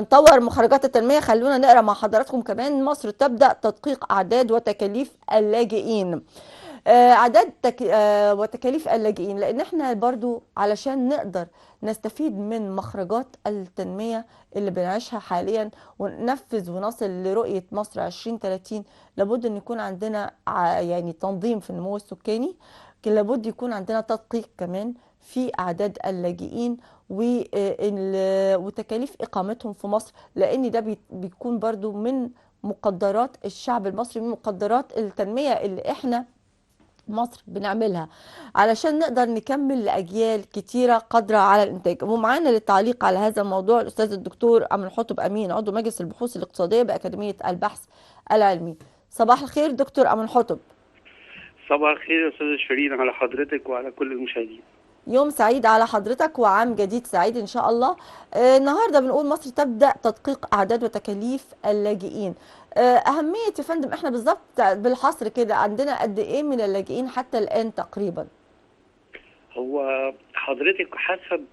نطور مخرجات التنمية. خلونا نقرأ مع حضراتكم كمان: مصر تبدأ تدقيق أعداد وتكاليف اللاجئين. أعداد وتكاليف اللاجئين، لأن احنا برضو علشان نقدر نستفيد من مخرجات التنمية اللي بنعيشها حاليا وننفذ ونصل لرؤية مصر 2030، لابد أن يكون عندنا يعني تنظيم في النمو السكاني، لابد يكون عندنا تدقيق كمان في أعداد اللاجئين وتكاليف إقامتهم في مصر، لأن ده بيكون برضو من مقدرات الشعب المصري، من مقدرات التنمية اللي احنا مصر بنعملها علشان نقدر نكمل لأجيال كتيرة قادرة على الإنتاج. ومعانا للتعليق على هذا الموضوع الأستاذ الدكتور أمنحتب أمين، عضو مجلس البحوث الاقتصادية بأكاديمية البحث العلمي. صباح الخير دكتور أمنحتب. صباح الخير يا أستاذة شيرين، على حضرتك وعلى كل المشاهدين. يوم سعيد على حضرتك وعام جديد سعيد إن شاء الله. النهاردة بنقول مصر تبدأ تدقيق أعداد وتكاليف اللاجئين. أهمية يا فندم، احنا بالظبط بالحصر كده عندنا قد إيه من اللاجئين حتى الآن تقريبا؟ هو حضرتك حسب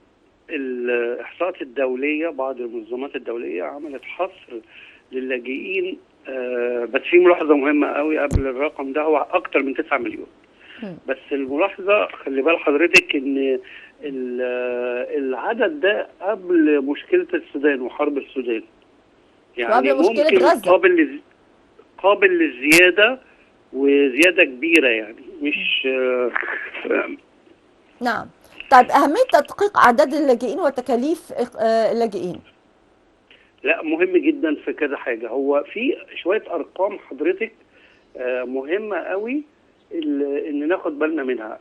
الإحصاءات الدولية، بعض المنظمات الدولية عملت حصر للاجئين، بس في ملاحظة مهمة قوي قبل الرقم ده، هو أكتر من 9 مليون. بس الملاحظة خلي بال حضرتك إن العدد ده قبل مشكلة السودان وحرب السودان، يعني وقبل مشكلة ممكن غزة. قابل للزيادة، وزيادة كبيرة يعني مش نعم. طيب أهمية تدقيق أعداد اللاجئين وتكاليف اللاجئين؟ لا، مهم جدا في كذا حاجة. هو في شوية أرقام حضرتك مهمة قوي إن ناخد بالنا منها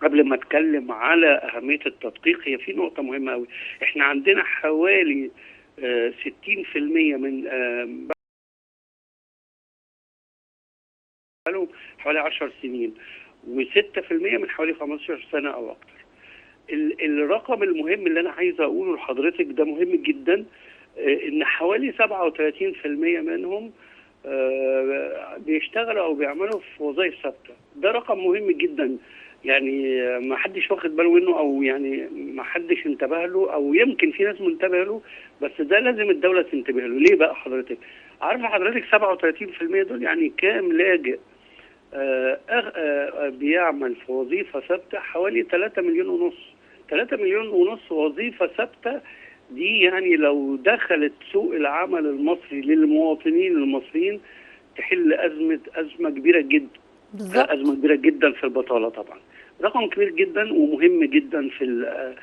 قبل ما أتكلم على أهمية التدقيق. هي في نقطة مهمة قوي، إحنا عندنا حوالي 60% من بقالهم حوالي 10 سنين، و6% من حوالي 15 سنة أو أكتر. الرقم المهم اللي أنا عايز أقوله لحضرتك ده مهم جدا، إن حوالي 37% منهم بيشتغلوا أو بيعملوا في وظائف ثابتة. ده رقم مهم جدا، يعني ما حدش واخد باله منه، أو يعني ما حدش انتبه له، أو يمكن في ناس منتبه له، بس ده لازم الدولة تنتبه له. ليه بقى حضرتك؟ عارفة حضرتك 37% دول يعني كام لاجئ بيعمل في وظيفة ثابتة؟ حوالي 3 مليون ونص. 3 مليون ونص وظيفة ثابتة دي يعني لو دخلت سوق العمل المصري للمواطنين المصريين تحل أزمة كبيرة جدا. بالظبط. أزمة كبيرة جدا في البطالة طبعا. رقم كبير جدا ومهم جدا في ال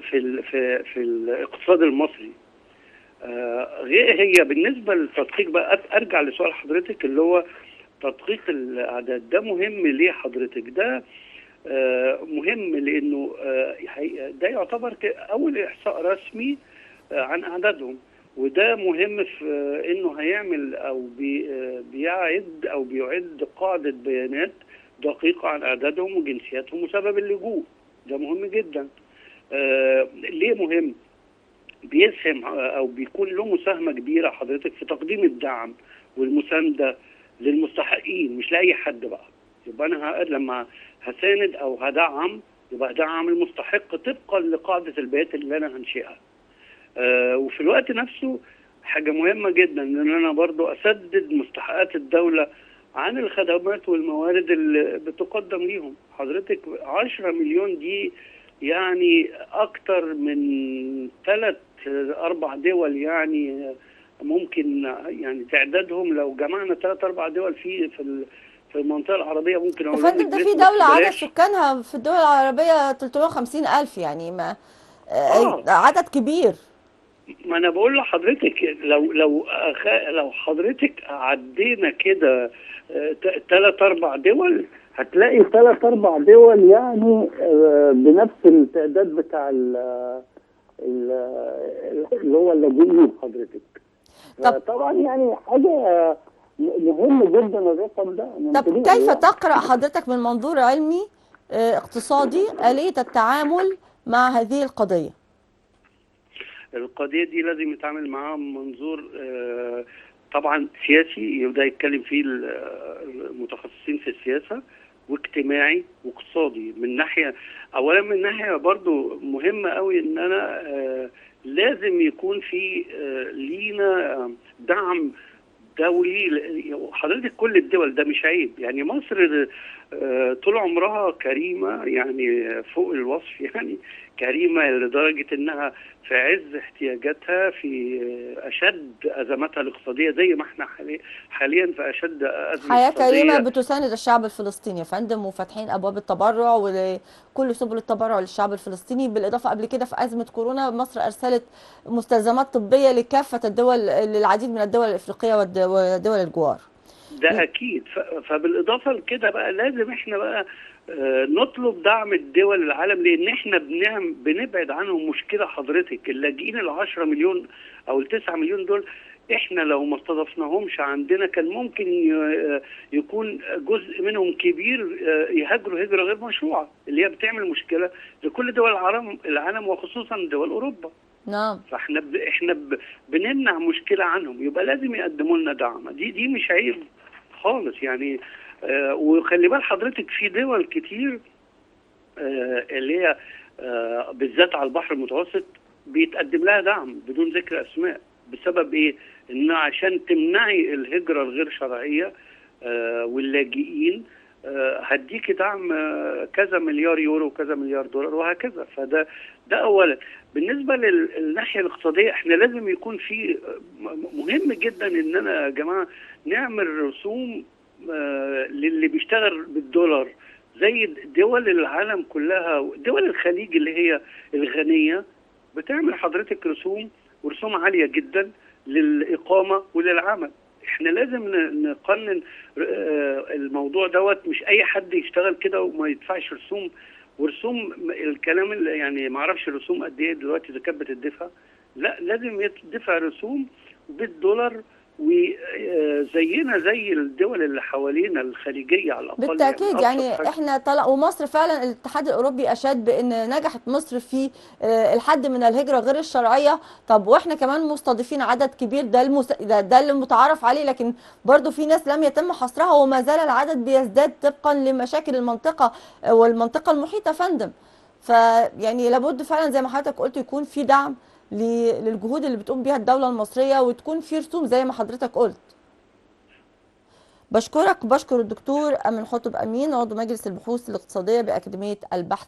في ال في, في الاقتصاد المصري. غير هي بالنسبة للتدقيق بقى، أرجع لسؤال حضرتك اللي هو تدقيق الأعداد. ده مهم ليه حضرتك؟ ده مهم لأنه ده يعتبر أول إحصاء رسمي عن أعدادهم، وده مهم في إنه هيعمل أو بيعد أو بيعد قاعدة بيانات دقيقة عن أعدادهم وجنسياتهم وسبب اللجوء. ده مهم جدا. ليه مهم؟ بيسهم أو بيكون له مساهمة كبيرة حضرتك في تقديم الدعم والمساندة للمستحقين، مش لأي حد بقى. يبقى أنا لما هساند أو هدعم يبقى هدعم المستحق طبقا لقاعدة البيانات اللي أنا هنشئها. وفي الوقت نفسه حاجة مهمة جدا إن أنا برضو أسدد مستحقات الدولة عن الخدمات والموارد اللي بتقدم ليهم. حضرتك 10 مليون دي يعني أكتر من 3-4 دول، يعني ممكن يعني تعدادهم لو جمعنا 3-4 دول في المنطقة العربية ممكن. يا فندم ده في دولة عدد سكانها في الدول العربية 350 ألف، يعني ما عدد كبير. ما أنا بقول لحضرتك لو حضرتك عدينا كده 3-4 دول هتلاقي 3-4 دول يعني بنفس التعداد بتاع اللي هو اللاجئين حضرتك. طبعا يعني حاجة مهم جدا الرقم ده. طب كيف تقرأ حضرتك من منظور علمي اقتصادي آلية التعامل مع هذه القضية؟ القضية دي لازم يتعامل معاها من منظور طبعا سياسي، يبدأ يتكلم فيه المتخصصين في السياسة، واجتماعي واقتصادي. من ناحية اولا، من ناحية برضو مهمة قوي ان انا لازم يكون في لينا دعم دولي. حضرتك كل الدول، ده مش عيب يعني، مصر طول عمرها كريمة يعني فوق الوصف، يعني كريمة لدرجة انها في عز احتياجاتها، في اشد ازماتها الاقتصادية، زي ما احنا حاليا في اشد ازمة حياة اقتصادية. كريمة بتساند الشعب الفلسطيني يا فندم، وفاتحين ابواب التبرع وكل سبل التبرع للشعب الفلسطيني. بالاضافة قبل كده في ازمة كورونا مصر ارسلت مستلزمات طبية لكافة الدول، للعديد من الدول الافريقية ودول الجوار. ده اكيد. فبالاضافه لكده بقى لازم احنا بقى نطلب دعم الدول العالم، لان احنا بنبعد عنهم مشكلة. حضرتك اللاجئين 10 مليون او 9 مليون دول، احنا لو ما استضفناهمش عندنا كان ممكن يكون جزء منهم كبير يهاجروا هجره غير مشروعه، اللي هي بتعمل مشكلة لكل دول العالم وخصوصا دول اوروبا. نعم. فاحنا احنا بنمنع مشكلة عنهم، يبقى لازم يقدموا لنا دعم. دي مش عيب خالص يعني. وخلي بال حضرتك في دول كتير اللي هي بالذات على البحر المتوسط بيتقدم لها دعم بدون ذكر اسماء، بسبب ايه؟ ان عشان تمنعي الهجرة الغير شرعية واللاجئين، هديكي دعم كذا مليار يورو وكذا مليار دولار وهكذا. فده اولا. بالنسبة للناحيه الاقتصادية، احنا لازم يكون في مهم جدا ان انا يا جماعة نعمل رسوم للي بيشتغل بالدولار زي دول العالم كلها. دول الخليج اللي هي الغنية بتعمل حضرتك رسوم، ورسوم عالية جدا للاقامة وللعمل. احنا لازم نقنن الموضوع دوت، مش اي حد يشتغل كده وما يدفعش رسوم. ورسوم الكلام اللي يعني ما اعرفش الرسوم قد ايه دلوقتي اذا كانت بتدفع، لا لازم يدفع رسوم بالدولار، وزينا زي الدول اللي حوالينا الخليجية على الاقل. بالتاكيد يعني احنا طلع، ومصر فعلا الاتحاد الاوروبي اشاد بان نجحت مصر في الحد من الهجرة غير الشرعية. طب واحنا كمان مستضيفين عدد كبير، ده اللي متعارف عليه، لكن برضو في ناس لم يتم حصرها وما زال العدد بيزداد طبقا لمشاكل المنطقة والمنطقة المحيطة فندم. فيعني لابد فعلا زي ما حضرتك قلت يكون في دعم للجهود اللي بتقوم بيها الدولة المصرية، وتكون في رسوم زي ما حضرتك قلت. بشكرك، بشكر الدكتور أمين حطب أمين، عضو مجلس البحوث الاقتصادية بأكاديمية البحث